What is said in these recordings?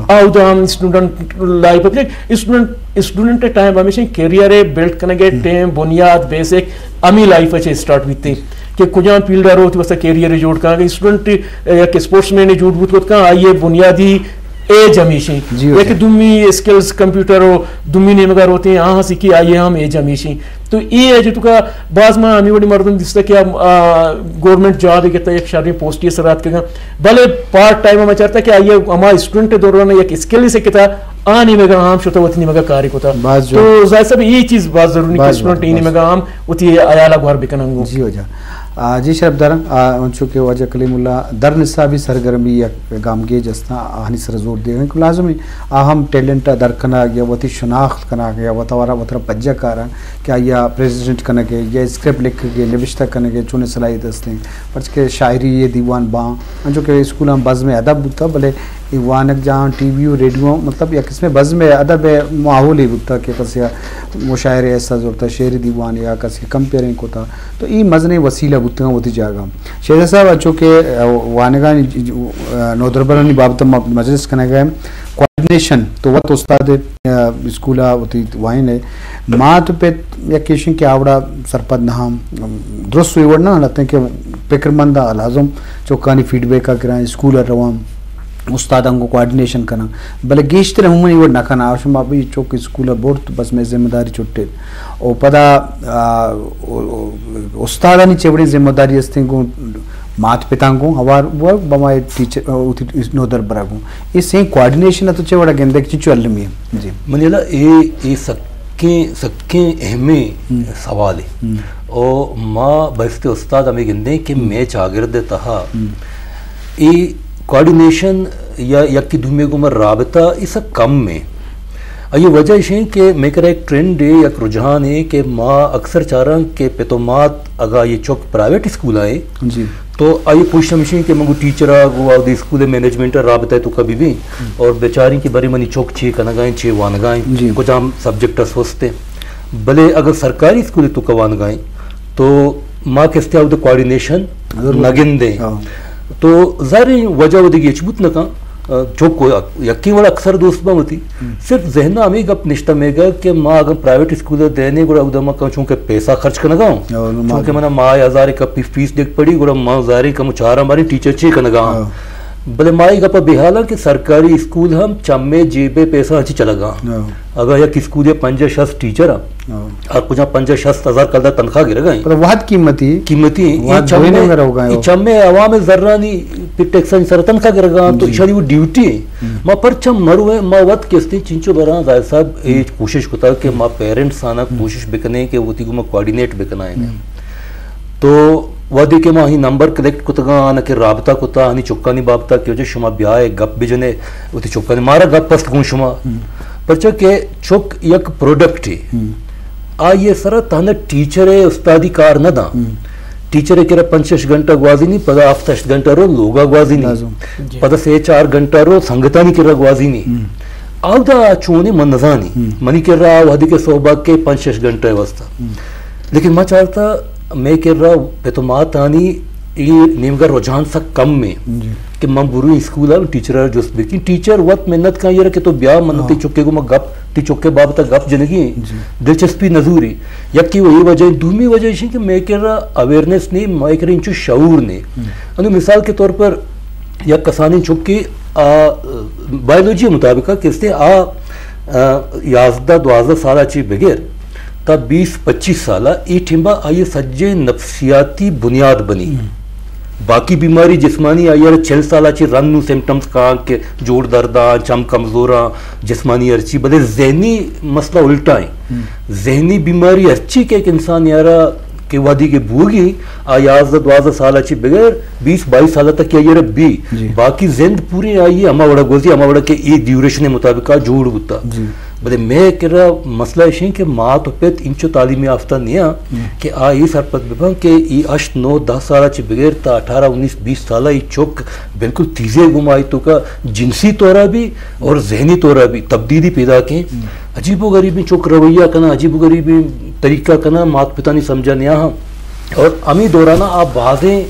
آ اودا ہم اسٹوڈنٹ لائف ء، اسٹوڈنٹ، اسٹوڈنٹ ٹائم ہمیشہ کیریئر ء بلڈ کنگ ء ٹائم، بنیاد، بیسک ہمیں لائف ء چہ اسٹارٹ بیتے کہ کجام فیلڈ ء روت واسطہ کیریئر جوڑ کنگ۔ اسٹوڈنٹ یک اسپورٹس مین جوڑ بوت کت کن، آئی ء بنیادی ایج ہمیشیں۔ جی، یا کہ دومی اسکلز کمپیوٹر و دومی نیمگا روتے ہیں، آہاں سیکھی آئی ہم ایج ہمیشیں۔ تو اے ایج تو کا بعض ما ہمیں وڑی مردم دیستا کہ آ، آ، گورنمنٹ جاب کے تا یک شریں پوسٹی سرات کے، بلے پارٹ ٹائم ہم چارتا کہ آئی ہما اسٹوڈنٹ دوران یک اسکل سے کتا، آ نیمگا ہم شتا وتی نیمگا کاری کتا۔ باز جو تو ظاہر صاحب یہ چیز باز ضروری کہ باز اسٹوڈنٹ جو، یہ باز۔ نیمگا ہم وتی عیالہ گوار بکنن گو۔ جی ہو جا۔ آ، جی شرف دارن، آ، انچو کہ واجہ کلیم اللہ در نصابی سرگرمی یک گامگیج استاں، آہانی سر زور دیگ کہ لازمی آ ہم ٹیلنٹ در کنگ یا وتی شناخت کنگ یا وتوارا وترا پجہ کارن کہ آیا پریزنٹ کنگ یا اسکرپٹ لکھگ نبشتہ کنگ چون صلاحیت استیں، پرچہ کہ شاعری یہ دیوان باں، انچو کہ اسکول ہم بزم ادب بوتا، بلے اے وانگ جاہاں ٹی وی و ریڈیو، مطلب، یک قسم بزم ادب ماحولے بوتا کہ کسے مشاعرے ایسا زورتا، شعری دیوان یا کسے کمپیئرنگ کتا، تو اے مزنیں وسیلہ بوتگاں وتی جاگہ۔ شہزاد صاحب، انچو کہ، آ، وانگانی ج-، ج-، آ، نودربرانی بابت ما مجلس کنگ ء، کوآرڈینیشن تو وت استاد، آ، اسکول ء وتی وائن ء، مات و پت یک ایشن کہ آوڑا سرپد نہ ہم، درست وی وڑ نہ لتیں کہ فکر مند لازم چوکانی فیڈ بیک ء گراں، اسکول ء رواں، استاداں گوں کوآرڈینیشن کناں، بلے گیشتر ہمے وڑ نہ کناں۔ آ شما بھی چوک اسکول ء برت، بس مئے ذمہ داری چھٹیت۔ او پدا، آ، او، او، استادانی چے وڑیں ذمہ داری استیں گوں مات پتاں گوں، ہوار و بمائے ٹیچر، آ، وتی نودربراں گوں۔ اے سیں کوآرڈینیشن ء تو چے وڑا گندے کہ چنچو المی ہے؟ جی۔ منی لا اے، اے سکیں، سکیں اہمیں ہم۔ سوالے۔ ہم۔ او ما بحث استاد ہمیں گندیں کہ ہم۔ مئے چاگرد تہا ہم۔ اے کوآرڈینیشن یا یکی دومی گوما رابطہ ایسا کم ہے۔ آئی وجہ ایش ہیں کہ مئے کرا ایک ٹرینڈ ہے، یک رجحان ہے کہ ما اکثر چاراں کہ پت و مات اگا یہ چوک پرائیویٹ اسکول آئے جی۔ تو آئی کوشش ہمیش ہیں کہ من گو ٹیچر آ گو آ دے اسکول مینجمنٹ آ رابطہ تو کبھی بھی اور بیچاری کہ بری منی چوک چی کنگائیں، چی وانگائیں، جی۔ کجام سبجیکٹ اس وستے۔ بلے اگر سرکاری اسکول تو کا وانگائیں تو ما کستے آؤ دے کوآرڈینیشن ضرور۔ نہ گندیں۔ ہاں۔ تو ظاہر ہے وجہ ودگی اچ بوت نہ کن، آ، چوک کو یکی وڑ اکثر دوست بہ وتی۔ ہم۔ صرف ذہن ہمیں گپ نشتہ میں گا کہ ما اگر پرائیویٹ اسکول دینے گڑا ادا ما کن چونکہ پیسہ خرچ کنگا ہوں۔ ہاں، نماز۔ چونکہ منا ماہ ہزار کا فی-، فیس دیکھ پڑی گڑا ما ظاہر ہے کم چار ہماری ٹیچر چی کنگا ہوں۔ ہاں۔ بلے ما یہ گپ بے حال کہ سرکاری اسکول ہم چمے جیبے پیسہ اچھی چلگا۔ ہاں۔ اگر یک اسکول پنجاہ شست ٹیچر ہاں۔ ہاں۔ آ کجا پنجاہ شست ہزار کلدار تنخواہ گرگا ہیں۔ پر وہد قیمتی۔ قیمتی ہیں۔ وہد اے چمے، دوئیں نمبر ہو گئے ہو۔ اے چمے عوام زرانی پہ ٹیکسانی سر تنخواہ گرگا ہیں، تو جی۔ اشانی وہ ڈیوٹی ہے۔ ہم۔ ما پرچم مرو ہیں، ما وت کستے چنچو براں ظاہر صاحب، اے ہم۔ کوشش کتا کہ ما پیرنٹس آنا ہم۔ کوشش بکنے کہ وہ تی کو ما کوآرڈینیٹ بکنائیں۔ ہم۔ تو وہدے کہ ما ہی نمبر کلیکٹ کتگاں، آنا کہ رابطہ کتا، آنی چکانی بابتا کہ وجہ شما بیائے گپ بجنے، وتی چکانی مارا گپ است گون شما۔ ہم۔ پرچہ کہ چک یک پروڈکٹ ہے۔ ہم۔ آئی سرا تہنا ٹیچر ہے، استادی کار نہ داں۔ ہم۔ ٹیچر ہے کرا پنچ شش گھنٹہ گوازی نہیں، پدا ہفت ہشت گھنٹہ رو لوگا گوازی نہیں۔ لازم۔ جی۔ پدا سے چار گھنٹہ رو سنگتانی کرا گوازی نہیں۔ ہم۔ آودا چونے من نزانی۔ ہم۔ منی کرا وہدی کے صحبہ کے پنچ شش گھنٹہ واسطہ۔ ہم۔ لیکن ما چارتا مئے کرا پت و ماتانی اے نیمگا رجحان سک کم ہے جی۔ کہ من برو اسکول آ ٹیچر آ جست بکن۔ ٹیچر وت محنت کن یرا کہ تو بیا من ہاں۔ تی چکے گو ما گپ، تی چکے بابت گپ جنگی ہیں۔ جی۔ دلچسپی نزوری۔ یکی وہ یہ وجہ ہے، دومی وجہ ہے کہ مئے کرا اویئرنس نہیں، مئے کرا انچو شعور نہیں۔ ہم۔ انو مثال کے طور پر یک کسانی چکے، آ، بائیولوجی مطابق کستے آ، آ، یازدہ دوازدہ سال چی بغیر تا بیس پچیس سال ء، اے ٹیمبا آئی سجے نفسیاتی بنیاد بنی۔ ہم۔ باقی بیماری جسمانی آئی ء چل سال ء چی رند نو سمپٹمز کاں کہ جوڑ درداں، چم کمزوراں، جسمانی ہرچی، بلے ذہنی مسئلہ الٹا ہیں۔ ہم۔ ذہنی بیماری ہرچی کہ ایک انسان یارا کہ وادی کے بوگی، آ یازدہ دوازدہ سال ء چی بغیر بیس بائیس سال تک آئی ء بی۔ جی۔ باقی زند پوری آئی ء ہما وڑا گوزی، ہما وڑا کہ اے ڈیوریشن مطابق آ جوڑ بوتا۔ جی۔ بلے مئے کرا مسئلہ ایش ہیں کہ مات و پت انچو تعلیم یافتہ نیا ہم۔ کہ آ اے سرپد ببن کہ اے ہشت، نو، دہ سال چی بغیر تا اٹھارہ، انیس، بیس سال ای چک بالکل تیزے گما آئی تو کا جنسی طورا بھی اور ذہنی طورا بھی تبدیلی پیدا کیں۔ ہم۔ عجیب و غریبیں چک رویہ کنا، عجیب و غریبیں طریقہ کنا، مات پتانی سمجھا نیا ہاں۔ اور ہمیں دورانا آ بازیں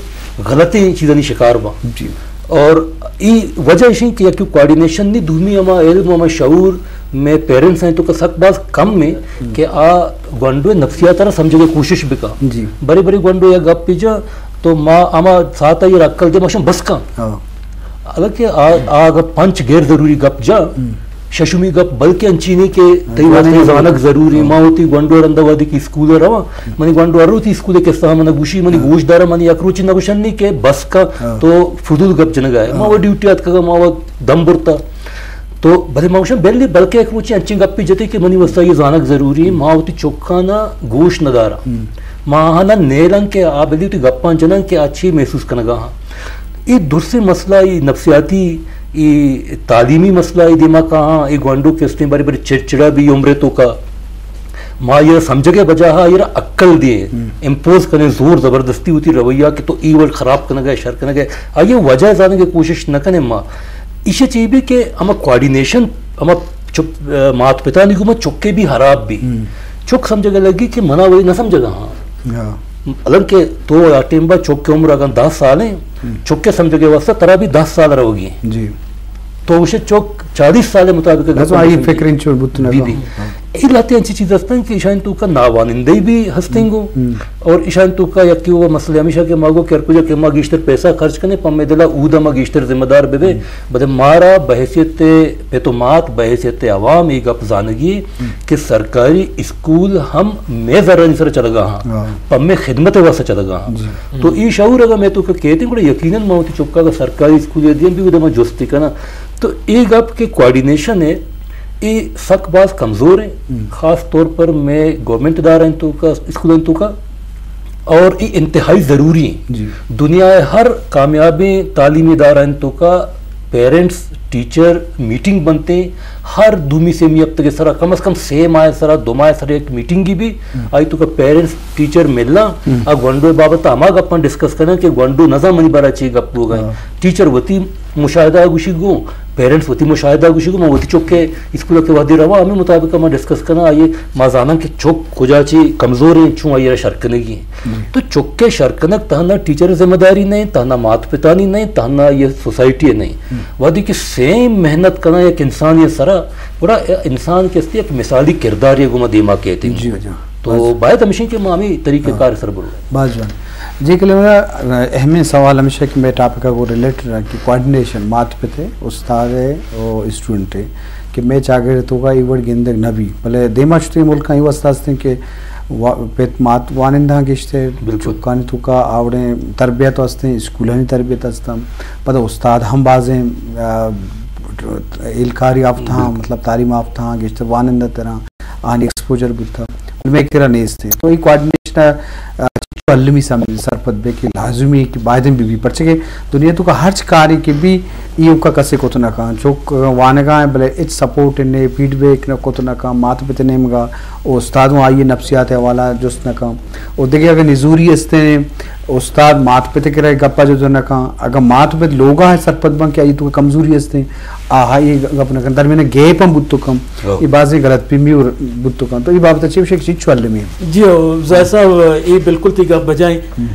غلطیں چیزانی شکار با۔ جی۔ اور ای وجہ ایشیں کہ یکی کوآرڈینیشن نی، دومی ہما علم، ہما شعور میں پیرنٹس ہیں تو کا سک باز کم میں کہ آ گونڈو نفسیات را سمجھے کوشش بکا۔ جی۔ بڑے بڑے گونڈو یا گپ پی جا تو ما ہما ساتا یہ عقل دے ماشم بس کا۔ ہاں۔ حالانکہ آ، آ اگر پنچ غیر ضروری گپ جا، ششمی گپ بلکہ انچینی کہ تئی واسطے زانگ ضروری۔ ما ہوتی گونڈو رندا وادی کی اسکول رواں، منی گونڈو ہر روچی اسکول قصہ من گوشی، منی گوش دارا، منی یک روچی نہ گوشن نہیں کہ بس کا تو فضول گپ جنگا ہے۔ ما وہ ڈیوٹی آتکا، ما وہ دم برتا۔ تو بلے ما گوشن بلے بلکہ یک روچی انچیں گپی جتے کہ منی واسطہ یہ زانگ ضروری ہے، ما ہوتی چکانا گوش نہ دارا۔ ما آہانا نیلن کہ آ بلی ہوتی گپاں جنن کہ آ چی محسوس کنگا ہاں۔ ای درسیں مسئلہ، ای نفسیاتی، ای تعلیمی مسئلہ، ای دیما کہاں، ای گونڈو کہ استیں بڑے بڑے چڑچڑا بھی عمرے تو کا۔ ما یہ سمجھگے بجا ہا، یہ عقل دے، امپوز کنے زور زبردستی ہوتی رویہ کہ تو ای وڑ خراب کنگے، شر کنگے۔ آ یہ وجہ زانگے کوشش نہ کنے ما۔ ایشی چی بھی کہ ہما کوآرڈینیشن، ہما چپ، مات پتا نہیں گو ما چکے بھی خراب بھی۔ چک سمجھگے لگی کہ منا وہی نہ سمجھگا ہاں۔ ہاں۔ حالانکہ تو آ ٹیم با چک کے عمر اگر دس سال ہیں، چک کے سمجھگے واسطہ ترا بھی دس سال روگی ہیں۔ جی۔ تو اسے چک چالیس سال مطابق اگر بس آئی سمجھے۔ فکر انچو بت نہ بی بی۔ ہاں۔ اے لہتے انچی چیز ہستن کہ ایشان تو کا ناوانندہی بھی ہستیں گو۔ اور ایشان تو کا یکی وہ مسئلہ ہمیشہ کہ ما گو کہ ہر کجا کہ ما گیشتر پیسہ خرچ کنے، پمے دلا اودا ما گیشتر ذمہ دار بے بے۔ بلے مارا بحیثیت پت و مات، بحیثیت عوام ای گپ زانگی کہ سرکاری اسکول ہم مے زرانی سر چلگا ہاں، ہاں۔ پمے خدمت واسطہ چلگا ہاں۔ جی۔ تو ای شعور اگر میں تو کہ کہتے ہیں، گڑا یقیناً ما ہوتی چکا اگر سرکاری اسکول دیم بھی، ادا ما جستی کنا۔ تو ای گپ کہ کوآرڈینیشن ہے، ای سک باز کمزور ہیں، خاص طور پر میں گورنمنٹ ادارہ ہیں تو کا، اسکول ہیں تو کا، اور ای انتہائی ضروری ہیں۔ جی۔ دنیا ہر کامیابیں تعلیمی ادارہ ہیں تو کا پیرنٹس، ٹیچر میٹنگ بنتے ہیں، ہر دومی سیمی ہفتہ کے سرا، کم از کم سے ماہ سرا، دو ماہ سرا ایک میٹنگ کی بھی، آئی تو کا پیرنٹس، ٹیچر ملنا، آ گونڈو بابت ہما گپاں ڈسکس کرنا کہ گونڈو نزا منی بارا چی گپ ہو گئے۔ ٹیچر وتی مشاہدہ گوشی گو، پیرنٹس وتی مشاہدہ گوشی گو، ما وتی چکے اسکول کے وادی روا، ہمیں مطابق ما ڈسکس کرنا، آئیے ما زاناں کہ چک کجا چی کمزور ہیں، چون آئیے شر کنگی ہیں۔ تو چکے شر کنگ تہنا ٹیچر ذمہ داری نہیں، تہنا مات پتانی نہیں، تہنا یہ سوسائٹی نہیں۔ وادی کہ سیم محنت کنا یک انسان یہ سرا، گڑا انسان کے استی یک مثالی کردار یہ گما دیما کہتے ہیں۔ جی، جی۔ تو باید ہمیشہ کہ ما ہمیں طریقہ کار سر برو۔ باز جوان۔ جی کلمہ، اہمیں سوال ہمیشہ کہ میں ٹاپک کو ریلیٹ رہا کہ کوآرڈینیشن مات پتے، استاد ہے اور اسٹوڈنٹ ہے کہ میں چاگرد تو کا ای وڑ گندگ نہ بھی۔ بلے دیما شتے ملک ای واسطہ ہستیں کہ وا-، پت مات وانندہ گشتے، بالکل۔ چکانی تو کا آوڑیں تربیت ہستیں، اسکولانی تربیت ہستم۔ پدا استاد ہم بازیں، آ، ایلکاری آفتہ ہاں، بالکل۔ مطلب تعلیم آفتہ ہاں، گشتے وانندہ تراں۔ آنی ایکسپوجر بوتا، بلے مئے کرا نیست انت۔ تو اے کوآرڈینیشن ءَ، آ، چنچو المی سم-، سرپد بے کہ لازمی کہ بایدیں بہ بی، پرچہ کہ دنیا تو کا ہرچ کارے کہ بی، ایوکا کسے کت نہ کن۔ چک وانگا ہیں، بلے ہچ سپورٹ نے، فیڈ بیک نہ کت نہ کن، مات پت نیمگا، او استاد ہوں آئی نفسیات حوالہ جست نہ کن۔ او دگہ اگر نزوری استیں، استاد مات پت کرا گپا جست نہ کن۔ اگر مات پت لوگا ہے سرپد بن کہ آئی تو کمزوری استیں، آہا، اے گپ نہ کن، درمیان گیپ ہم بوت کم، ہو۔ اے بازیں غلط فہمی اور بوت کم۔ تو اے بابت چے گوشے کہ چنچو المی؟ جی ہو، زاہد صاحب، اے بالکل تئی گپ بجائیں۔ ہم۔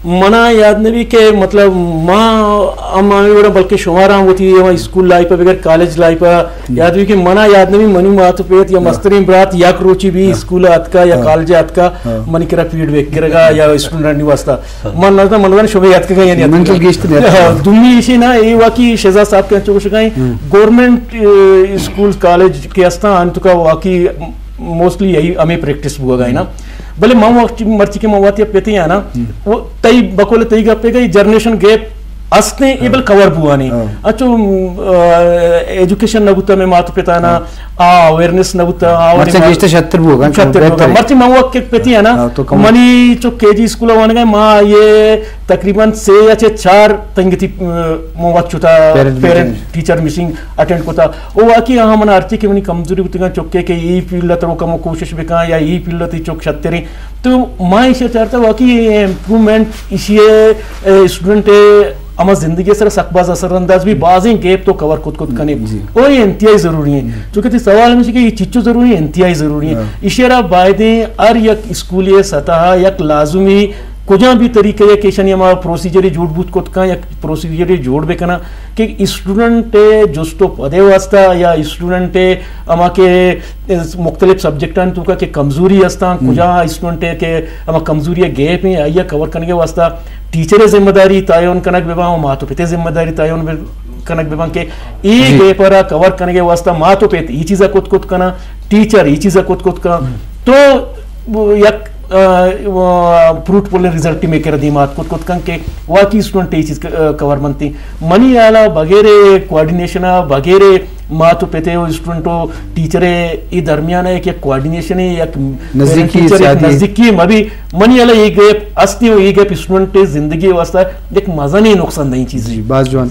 منا یاد نبی کہ مطلب ما ہم ہمیں وڑا بلکہ شمارا ہم ہوتی ہے، ہم اسکول لائف بغیر کالج لائف یاد بھی کہ منا یاد نبی منی مات پیت یا ہاں۔ مسترین برات یک روچی بھی ہاں۔ اسکول آتکا یا ہاں۔ کالج آتکا ہاں۔ منی کرا فیڈ بیک کرگا یا اسٹوڈنٹ نی واسطہ۔ من نہ من شبہ یاد کگا یعنی من تو گیشت نہیں۔ ہاں، دومی ایشی نا، اے واقعی شہزاد صاحب کے انچو گوشگائیں، ہم۔ گورنمنٹ، اے، اسکول کالج کے استان آن تو کا واقعی موسٹلی یہی ہمیں پریکٹس بوا گئے نا۔ بلے من وقت مرچی کے من واتی پیتے ہیں نا، ہم۔ وہ تئی بقول تئی گپے گئی جنریشن گیپ استیں، اے بل ہاں۔ کور بوانے۔ ہاں۔ اچھو، آ، ایجوکیشن نہ بوتا میں مات پتا نا، ہاں۔ آ اویئرنیس نہ بوتا، آ مرچی وڑی گیشتر شتر بوگا، شتر بوگا۔ بہتر ہے۔ مرچی من وقت کہتی ہے نا، ہاں، تو کم منی چو کے جی اسکول وانگا ما یہ تقریباً سے یا چھ چار تنگتی، آ، من وقت چوتا پیرنٹ پیرنٹ میٹنگ۔ ٹیچر میٹنگ اٹینڈ کتا۔ او واقعی ہاں من ہرچی کہ منی کمزوری بوتگا چکے کہ ای فیلڈ تر کم کوشش بکا یا ای فیلڈ تی چک شتریں۔ تو ما ایشی چارتا واقعی امپروومنٹ ایشی ہے، اے، اسٹوڈنٹ ہے، ہما زندگی سر سک باز اثر انداز بھی، بازیں گیپ تو کور کت کت کنے۔ جی۔ او یہ انتہائی ضروری ہیں۔ جی۔ چونکہ تی سوال ہمیشہ کہ یہ چچو ضروری ہیں، انتہائی ضروری ہیں۔ ہاں۔ ایشی را بایدیں ہر یک اسکولی سطح یک لازمی کجام بھی طریقہ ءَ کہ ایشانی ہما پروسیجرے جوڑ بوت کت کن، یک پروسیجرے جوڑ بکناں کہ اسٹوڈنٹ ءِ جست و پد ءِ واسطہ یا اسٹوڈنٹ ءِ ہما کہ مختلف سبجیکٹانی توکا کہ کمزوری ہستاں، کجا اسٹوڈنٹ ءِ کہ ہما کمزوری ءِ گیپ ایں، آئی ءَ کور کنگ ءِ واسطہ ٹیچر ءِ ذمہ داری تعین کنگ بہ باں و مات و پت ءِ ذمہ داری تعین بہ-، کنگ بہ باں کہ اے گیپ ءَ را کور کنگ ءِ واسطہ مات و پت اے چیز ءَ کت کت کناں، ٹیچر اے چیز ءَ کت کت کناں۔ تو یک، آ، آ، فروٹفل رزلٹ مئے کرا دیما اتک کت کت کن کہ واقعی اسٹوڈنٹ اے چیز ک-، آ، کور بنت۔ منی ہیالا بغیر کوآرڈینیشن ءَ، بغیر مات و پت ءِ و اسٹوڈنٹ و ٹیچر ءِ اے درمیان ءَ یک، یک کوآرڈینیشن ءِ، یک نزدیکی ٹیچر ءِ یک سیادی۔ نزدیکی مبی، منی ہیالا اے گیپ استی و اے گیپ اسٹوڈنٹ ءِ زندگی ءِ واسطہ یک مزنیں نقصان دہیں چیزے۔ جی، باز جوان۔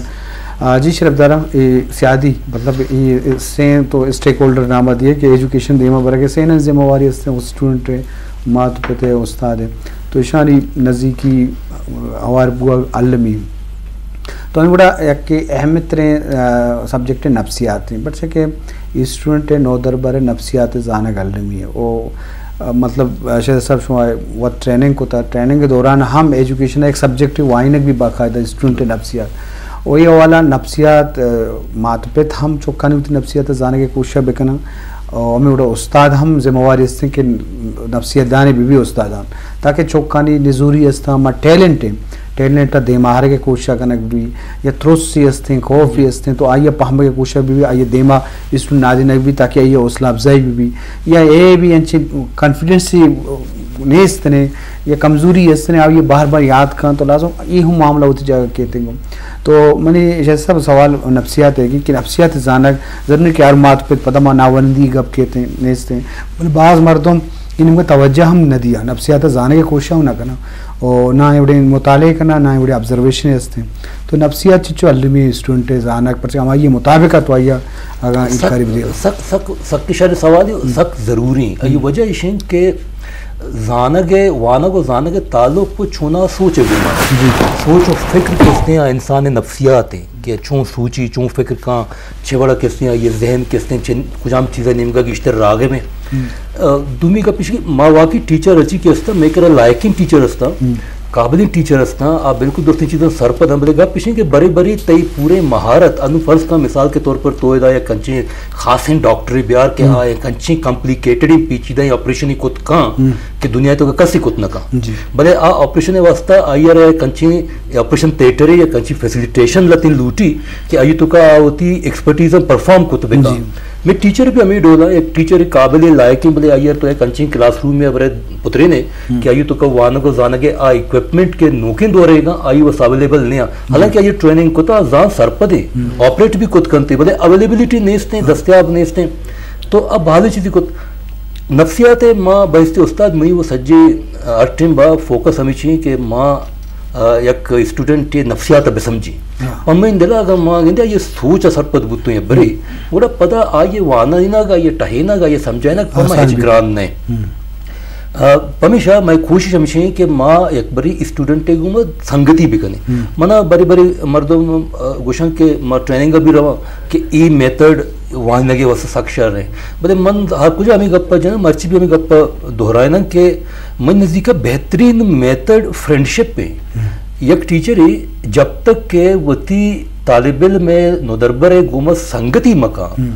آ، جی شرف دارم، اے سیادی، مطلب، اے، اے سین تو اسٹیک ہولڈر نام دیے کہ ایجوکیشن دیما برگ ءِ سینن ذمہ واری است، اسٹوڈنٹ ءِ، مات پت ءِ، استاد ءِ۔ تو ایشانی نزیکی ہوار بوگ المی۔ تو ہمے وڑا یک اہم تریں، آ، سبجیکٹ نفسیات ہیں، پرچہ کہ اسٹوڈنٹ ءِ نودربر ءِ نفسیات زانگ المی ہے۔ او، آ، مطلب، آ، شاید صاحب شما وت ٹریننگ کتا، ٹریننگ کے دوران ہم ایجوکیشن ایک سبجیکٹ وائنگ بھی باقاعدہ اسٹوڈنٹ ءِ نفسیات۔ و اے حوالہ نفسیات، آ، مات پت ہم چکانی وتی نفسیات زانگ ءِ کوشش بکنن۔ و ہمے وڑا استاد ہم ذمہ واری استیں کہ نفسیات دانے بہ بی استادان، تاکہ چکانی نزوری استاں، ما ٹیلنٹ ہیں، ٹیلنٹ ءَ دیما آرگ ءِ کوشش کنگ بہ بی، یا ترسی استیں، خوفی استیں، تو آئی ءَ پہمگ ءِ کوشش بہ بی، آئی ءَ دیما اسٹوڈنٹ نادینگ بہ بی، تاکہ آئی ءِ حوصلہ افزائی بہ بی، یا اے بھی انچیں کانفیڈنس نیست نے، یا کمزوری است نے، آئی ءَ بار بار یاد کن، تو لازم اے ہم معاملہ وتی جاگہ کیتیں گوں۔ تو منی شاید صاحب سوال نفسیات ہے کہ، کہ نفسیات زانگ ضروری کہ ہر مات پت پدا ما ناورندی گپ کیتیں، نیستیں، بلے باز مردم اے نیمگا توجہ ہم نہ دیا، نفسیات زانگ ءِ کوشش ہم نہ کناں، او نہ اے وڑیں مطالعے کناں، نہ اے وڑیں آبزرویشن استیں۔ تو نفسیات چچو المی اسٹوڈنٹ ءِ زانگ، پرچہ ہمائی مطابق تو آئی ءَ اگاں سک، انکاری بدے۔ سک، سک، سک شر سوال، سک ضروری۔ اے وجہ ایش انت کہ زانگ ءِ، وانگ و زانگ ءِ تعلق کو چونا سوچ ءِ گوما۔ جی۔ سوچ و فکر کستیں آ انسان ءِ نفسیات ہیں کہ چون سوچی، چون فکر کاں، چہ وڑا کستیں آئی ءِ ذہن کستیں، چہ کجام چیز ءِ نیمگا گیشتر راغب ہیں۔ آ، دومی گپ ایش کہ ما واقعی ٹیچر اچی کہ استاں، مئے کرا لائقیں ٹیچر استاں، قابلیں ٹیچر استاں، آ بالکل درستیں چیزاں سرپد ہیں، بلے گپ ایش کہ برے برے تئی پورے مہارت، انو فرض کن مثال کے طور پر تو ادا یک انچیں خاصیں ڈاکٹرے بیار کہ آ یک انچیں کمپلیکیٹڈیں پیچیدہ آپریشن کت کاں کہ دنیا تو کسی کت نہ کاں۔ جی۔ بلے آ آپریشن واسطہ آئی ءَ را یک انچیں آپریشن تھیٹر یا یک انچیں فیسلیٹیشن لتیں لوٹی کہ آئی توکا آ وتی ایکسپرٹیز پرفارم کت بکاں۔ جی۔ مئے ٹیچر بھی ہمیں ڈولا، یک ٹیچر قابل لائقیں، بلے آئی ءَ تو یک انچیں کلاس روم میں برے پترینے کہ آئی توکا وانگ و زانگ ءِ آ اکوپمنٹ کے نوکیں دورے گا، آئی وس اویلیبل نہیں۔ حالانکہ آئی ٹریننگ کتا، زان سرپدے، آپریٹ بھی کت کنتے، بلے اویلیبلٹی نیستیں، دستیاب نیستیں۔ تو اب بھالے چیزی کت نفسیات ءِ ما بہستی استاد، مئی وہ سجے ہر ٹائم با فوکس ہمیشی کہ ما، آ، یک اسٹوڈنٹ ءِ نفسیات ءَ بسمجھی۔ ہاں۔ پمیں دلا اگر ما گندے یہ سوچ ءَ سرپد بوتوں یا بری، گڑا پدا آئی وانینگ ءَ، یہ ٹہینگ ءَ، یہ سمجھائینگ پما آسان ہچ بھی۔ گران نہیں۔ آ، پمیشا مئے کوشش ہمیشی کہ ما یک بری اسٹوڈنٹ ءِ گوما سنگتی بکنیں۔ منا بری بری مردم، آ، گوشن کہ ما ٹریننگ ءَ بھی رواں کہ ای میتھڈ وانگے واسطہ سک شر ہیں۔ بلے من ہر کجا ہمیں گپ جناں، مرچی بھی ہمیں گپ دہرائناں کہ من نزدیک بہترین میتھڈ فرینڈشپ ہے۔ یک ٹیچر ہے، جب تک کہ وتی طالب علم نودربر گوما سنگتی مکان،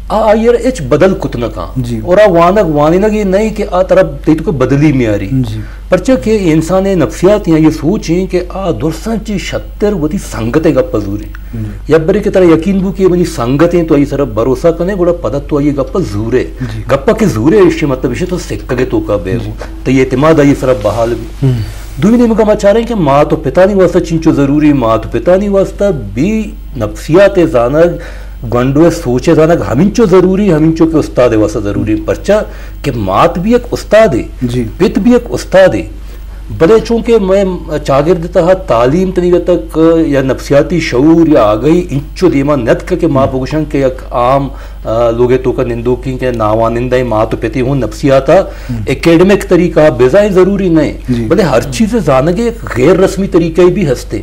آ آئی ءَ را ہچ بدل کت نہ کن۔ جی۔ اور آ وانگ وانینگ یہ نہیں کہ آ ترا تئی تو بدلی میاری۔ جی۔ پرچہ کہ انسان نفسیات یا یہ سوچ ہیں کہ آ درساں چی شتر وتی سنگت گپ زوری۔ جی۔ یا برے کہ ترا یقین بو کہ منی سنگت ہیں تو آئی سر بھروسہ کنے، گڑا پدا تو آئی گپ زورے۔ جی۔ گپ کہ زورے، اس مطلب اسے تو سکگے تو کا بے۔ جی۔ تو یہ اعتماد آئی سر بحال بھی۔ دومی نیمگا ما چاریں کہ مات و پتانی واسطہ چینچو ضروری، مات و پتانی واسطہ بھی نفسیات زانگ، گونڈو سوچ زانگ ہمینچو ضروری، ہمینچو کہ استاد واسطہ ضروری۔ پرچا کہ مات بھی ایک استاد ہے، جی۔ پت بھی ایک استاد ہے۔ بلے چونکہ میں چاگرد تہا تعلیم تنیگا تک یا نفسیاتی شعور یا آگہی انچو دیما نتک کہ ما بگوشن کہ یک عام، آ، لوگے توکا نندوکیں کہ ناوانندہ مات و پتی ہوں نفسیاتا اکیڈمک طریقہ بزائیں ضروری نہیں، جی۔ بلے ہر چیز زانگ ایک غیر رسمی طریقہ بھی ہستے۔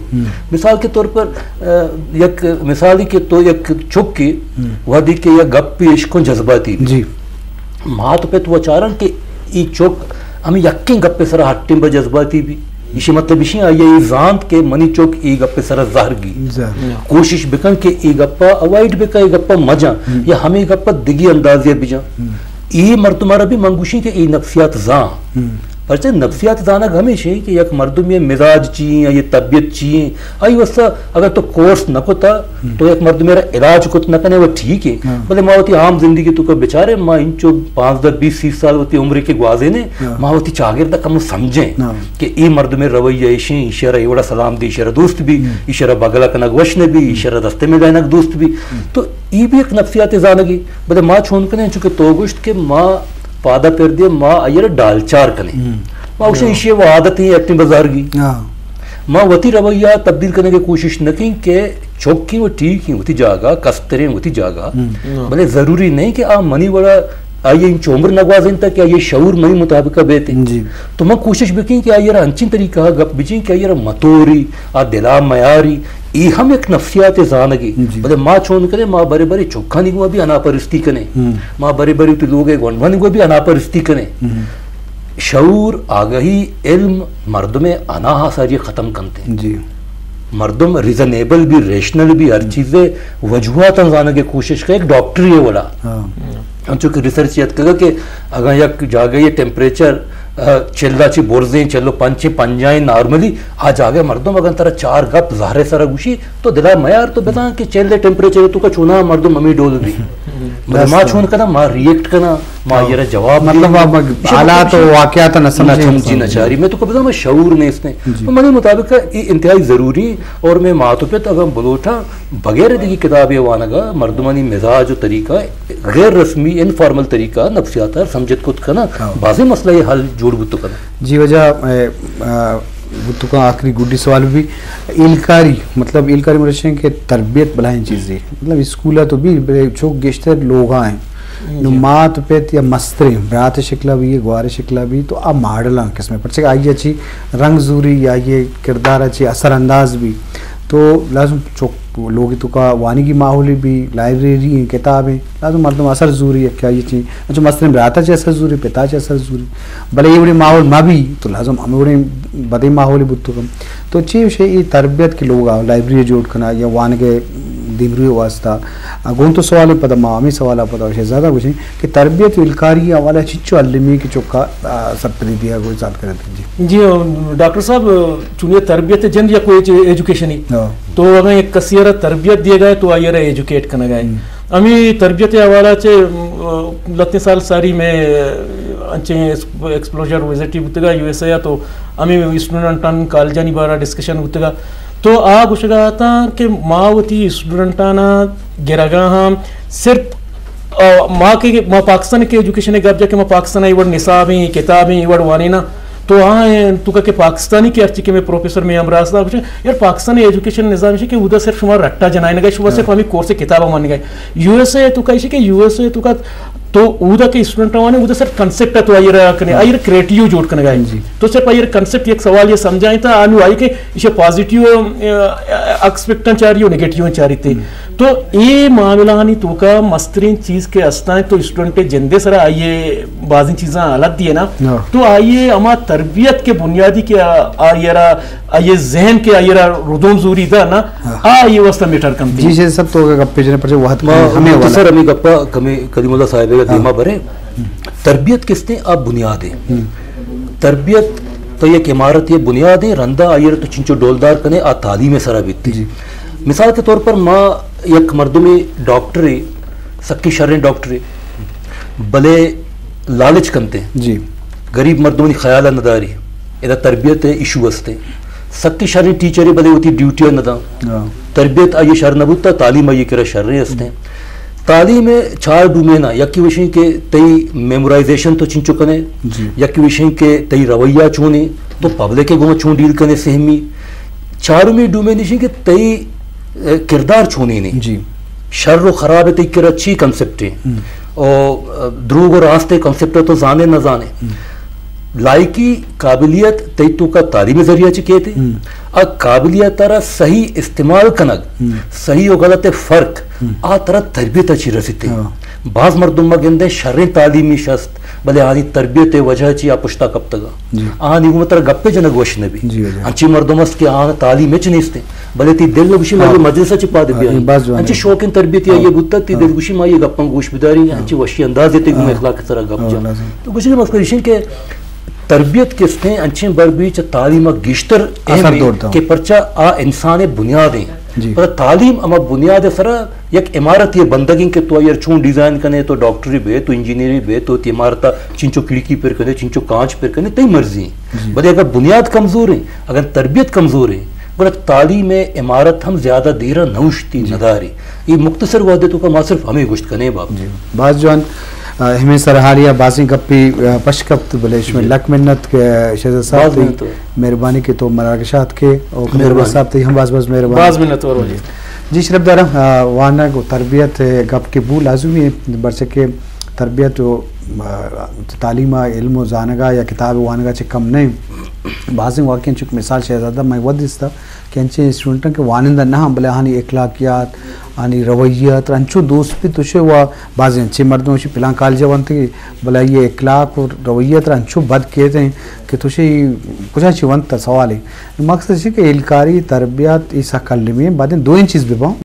مثال کے طور پر، آ، یک مثالی کہ تو یک چک کی وہدی کہ یک گپ پیش کن جذباتی بھی۔ جی۔ مات پت و چارن کہ ای چک ہمیں یکیں گپ سر ہٹیں بہ جذباتی بھی۔ ایشی مطلب ایشی آئی ء اے زانت کہ منی چک اے گپ ء سرا زہر گی۔ زہر۔ کوشش بکن کہ اے گپ ء اوائڈ بکن، اے گپ ء مجن، ہم۔ یا ہمے گپ ء دگی اندازے بجن۔ ہم۔ اے مردم ء را بھی من گوشیں کہ اے نفسیات زان۔ ہم۔ پرچہ نفسیات زانگ ہمیش ہیں کہ یک مردم یہ مزاج چی ہیں، یہ طبیعت چی ہیں، آئی واسطہ اگر تو کورس نہ کتا، ہم۔ تو یک مردمے را علاج کت نہ کنے، وہ ٹھیک ہے۔ ہاں۔ بلے ما وتی عام زندگی تو کا بچارے، ما انچو پانزدہ، بیس، سی سال وتی عمر کے گوازینے، ہاں۔ ما وتی چاگرد کم سمجھیں ہاں۔ کہ اے مردم رویہ ایشیں، ایشرا اے وڑا سلام دی، ایشرا دوست بھی، ہم۔ ایشرا بگلا کنگ وش نہ بھی، ہم۔ ایشرا دستے میں لینگ دوست بھی۔ ہم۔ تو ای بھی ایک نفسیات زانگی۔ بلے ما چون کنے، چونکہ تو گوشت کہ ما پادا پر دے، ما ایرا ڈالچار کنے۔ ہم۔ ما اوشے ہاں۔ ایشی وہ عادت ہیں ایکٹنگ بازار گی۔ ہاں۔ ما وتی رویہ تبدیل کرنے کی کوشش نہ کیں کہ چوکی وہ ٹھیک ہیں، وتی جاگہ، کستریں وتی جاگہ۔ ہم۔ بلے ضروری نہیں کہ آ منی وڑا آئی انچو عمر نہ گوازینتا کہ آئی شعور منی مطابقہ بیتے۔ جی۔ تو من کوشش بکیں کہ آئی را انچین طریقہ گپ بچیں کہ آئی را متوری، آ دلا میاری، ای ہم یک نفسیات زانگی۔ جی۔ بلے ما چون کرے، ما برے برے چکانی گوا بھی اناپرستی کنے۔ ہم۔ ما برے برے تو لوگ گونڈوانی گوا بھی اناپرستی کنے۔ ہم۔ شعور، آگہی، علم مردم اناہا ساری ختم کنتے۔ جی۔ مردم ریزنیبل بھی، ریشنل بھی، ہر ہم۔ چیزے وجوہات زانگے کوشش کرے، ایک ڈاکٹری ہے وڑا۔ ہاں۔ انچو کہ ریسرچ یاد کرگا کہ اگر یک جاگہ یہ ٹیمپریچر، آ، چلا چی برزیں، چلو پنچ، پنجائیں نارملی، آ جاگہ مردم اگر ترا چار گپ زہرے سرا گوشی، تو دلا میار تو بزان کہ چل ٹیمپریچر تو کا چونا مردم ہمیں ڈول بھی۔ مگر ما چون کنا، ما ریئیکٹ کنا، ما ہاں۔ یہ را جواب مطلب دیں۔ آپ ایشی حالات و مطلب واقعات نہ نہ سمجھیں سمجھی انسان۔ نہ چاری۔ میں تو کو بزان، میں شعور نہیں اس نے۔ جی۔ تو منی مطابق یہ انتہائی ضروری اور میں مات و پت اگر بلوٹا بغیر دگی کتابے وانگا مردمانی مزاج و طریقہ، غیر رسمی، انفارمل طریقہ، نفسیات ء سمجھت کت کناں، ہاں۔ بازیں مسئلہ ء حل جوڑ بوت کناں۔ جی واجہ، اے، آ، بوت کناں آخری گڈی سوال بھی، ایلکاری، مطلب ایلکاری مرشیں کہ تربیت بلاہیں چیزے، مطلب اسکول ء تو بھی بلے چوک گیشتر لوگا ہیں۔ نو جی۔ مات پت یا مستریں برات شکلا بھی، گوار شکلا بھی، تو آ ماڈل آں قسمے، پرچہ کہ آئی چی رنگ زوری یا یہ کردار چی اثر انداز بھی، تو لازم چوک لوگی تو کا وانگی ماحولی بھی، لائبریری ہیں، کتاب ہیں، لازم مردم اثر زوری ہے کہ آئی چی، اچھا مستریں براتا چی اثر زوری، پتا چی اثر زوری، بلے یہ وڑی ماحول ما بھی تو لازم ہمیں وڑی بدیں ماحولی بوت کم۔ تو چی وشے ای تربیت کے لوگ آ لائبریری جوڑ کنا یا وانگے دیمروی واسطہ۔ آ، گوں تو سوال پدا ما ہمیں سوال پدا وشے زیادہ وشیں کہ تربیت و الکاری حوالہ چچو علمی کہ چکا، آ، سرپدی دیا گو زیاد کرتے جی۔ جی، ڈاکٹر صاحب، چونکہ تربیت جند یا کوئی ایجو-، ایجوکیشن ہی۔ ہاں۔ تو اگر ایک کسی را تربیت دیے گئے تو آئی را ایجوکیٹ کرنا گئے۔ ہم۔ ہمیں تربیت حوالہ چے، م، لتیں سال ساری میں، انچیں ایکس-، ایکسپلوژر وزٹ ہی بوتگا یو ایس اے تو ہمیں اسٹوڈنٹان کالجانی بارا ڈسکشن بوتگا۔ تو آ گوشگا آتاں کہ ما وتی اسٹوڈنٹانا گرگا ہاں صرف، آ، ما کہ، ما پاکستان کے ایجوکیشن گپ جا کہ ما پاکستان ای وڑ نصاب ہیں، کتاب ہیں، ای وڑ وانے نا۔ تو آ تو کہ پاکستانی کے ہرچی کہ میں پروفیسر میں ہم راستہ گوشے، یار پاکستان ایجوکیشن نظام ہے کہ ادا صرف شما رٹا جنائے نگا، شما صرف ہمیں کورس کتاب مان گئے۔ یو ایس اے تو کہ کہ یو ایس اے تو کا تو اودا کے اسٹوڈنٹ آوانے، اودا صرف کنسپٹ ہے تو آئی را کنے، آئی را کریٹیو جوڑ کنگا ہے۔ جی۔ تو صرف آئی را کنسپٹ ایک سوال یہ سمجھائیں تا، انو آئی کہ اسے پازیٹیو، آ، ایکسپیکٹن چاری و نیگیٹیو چاری تے۔ ہم۔ تو اے معاملہ ہانی تو کا مسترین چیز کے استائیں تو اسٹوڈنٹ جندے سرا آئیے بازی چیزاں حالت دیے نا۔ ہاں۔ تو آئیے ہما تربیت کے بنیادی کے آ-، آئی را، آئی ذہن کے آئی را ردوم زوری دا نا، ہاں۔ آ یہ واسطہ میٹر کنتی۔ جی، جی، سب تو گپ پیش نے پڑے وقت ما ہمیں والا۔ سر ہمیں گپا کمی کلیم اللہ صاحب کا ہاں۔ دیما برے۔ تربیت کس نے آ بنیاد ہے۔ ہم۔ تربیت تو یک عمارت، یہ بنیاد ہے، رندا آئی را تو چنچو ڈولدار کنے، آ تعلیم سرا بیتی۔ جی۔ مثال کے طور پر ما یک مردمی ڈاکٹر ہے، سکی شریں ڈاکٹر ہے، بلے لالچ کنتے۔ جی۔ غریب مردمانی خیال نداری۔ ادا تربیت ایشو استے۔ سکی شریں ٹیچر ہے، بلے وتی ڈیوٹی نہ داں۔ ہاں۔ تربیت آئی شر نہ بوتا، تعلیم آئی کرا شریں استے۔ تعلیم چار ڈومین آ، یکی وشیں کہ تئی میمورائزیشن تو چنچو کنے، جی۔ یکی وشیں کہ تئی رویہ چونے، تو پبلک کے گوما چون ڈیل کنے سہمی۔ چارمی ڈومین ایشیں کہ تئی، اے، کردار چونے نے۔ جی۔ شر و خراب تئی کرا چی کنسپٹ ہیں؟ ہم۔ او، اے، دروگ و راست کنسپٹ تو زانے نہ زانے۔ ہم۔ لائقی، قابلیت تئی تو کا تعلیم ذریعہ چی کہتے؟ ہم۔ آ قابلیت را صحیح استعمال کنگ، ہم۔ صحیح و غلط فرق، ہم۔ آ ترا تربیت چی رسیتے۔ ہاں۔ باز مردم ما گندیں شریں تعلیمی شست، بلے آنی تربیت ءِ وجہ چی آ پشتا کپتگا۔ جی۔ آنی گوں ترا گپے جنگ وش نہ بی۔ جی، جی۔ انچیں مردم است کہ آن تعلیم ہچ نیست، بلے تی دل گوشی ما ہاں۔ یہ مجلس چی پاد ہاں، بیا۔ یہ باز جوان انچیں ہے۔ شوقیں تربیت ہاں۔ یہ بوتا تی ہاں۔ دل گوشی ما یہ گپاں گوش بداری، ہاں۔ انچیں وشی انداز تے گوں ہاں۔ اخلاق سرا گپ ہاں، جا۔ لازم۔ تو گوشی مقصد ایشیں کہ تربیت کستیں انچیں بر بی چہ تعلیم ءَ گیشتر اہم اثر ایں دور داں۔ کہ پرچا آ انسان ءِ بنیاد ایں۔ جی۔ پر تعلیم ہما بنیاد ءِ سرا یک عمارت ءِ بندگ ایں کہ تو آئی ءَ چون ڈیزائن کنے، تو ڈاکٹری بے، تو انجینئری بے، تو تی عمارت ءَ چنچو کھڑکی پر کنے، چنچو کانچ پر کنے، تئی مرضی ایں۔ جی۔ بلے اگر بنیاد کمزور ایں، اگر تربیت کمزور ایں، گڑا تعلیم ءِ عمارت ہم زیادہ دیر ءَ نہ اوشتی، جی۔ نہ داری۔ یہ مختصر وہدے تو کا ما صرف ہمیں گوشت کنے باب۔ جی۔ باز جوان، آ، ہمیں سرحالی ءَ بازیں گپی، آ، پش کپت، بلے شمئے جی۔ لک منت کہ شہزاد صاحب باز تئی منت۔ مہربانی کہ تو مراگش ات کے او مہربانی۔ صاحب تئی ہم باز باز مہربانی۔ باز منت اور جی۔ جی شرف دارم، آ، وانگ و تربیت گپ کے بو لازمی ہے، برچہ کہ تربیت و، آ، تعلیم ءَ علم و زانگا یا کتاب وانگا چہ کم نہیں۔ بازیں واقعی چک مثال شہزادہ میں ود استا کہ انچیں اسٹوڈنٹاں کہ وانندہ نہ ہم، بلے آہانی اخلاقیات، آہانی رویہ ترا انچو دوست بی، تو شے وا بازیں انچیں مردم شی پلان کالج ونت کہ بلے یہ اخلاق و رویہ ترا انچو بد کیت ہیں کہ تو شے کجا چی ونت سوال ہے۔ مقصد ہے کہ اہلکاری، تربیت، یہ سک کلمی ہیں، بعد دوئیں چیز بباں۔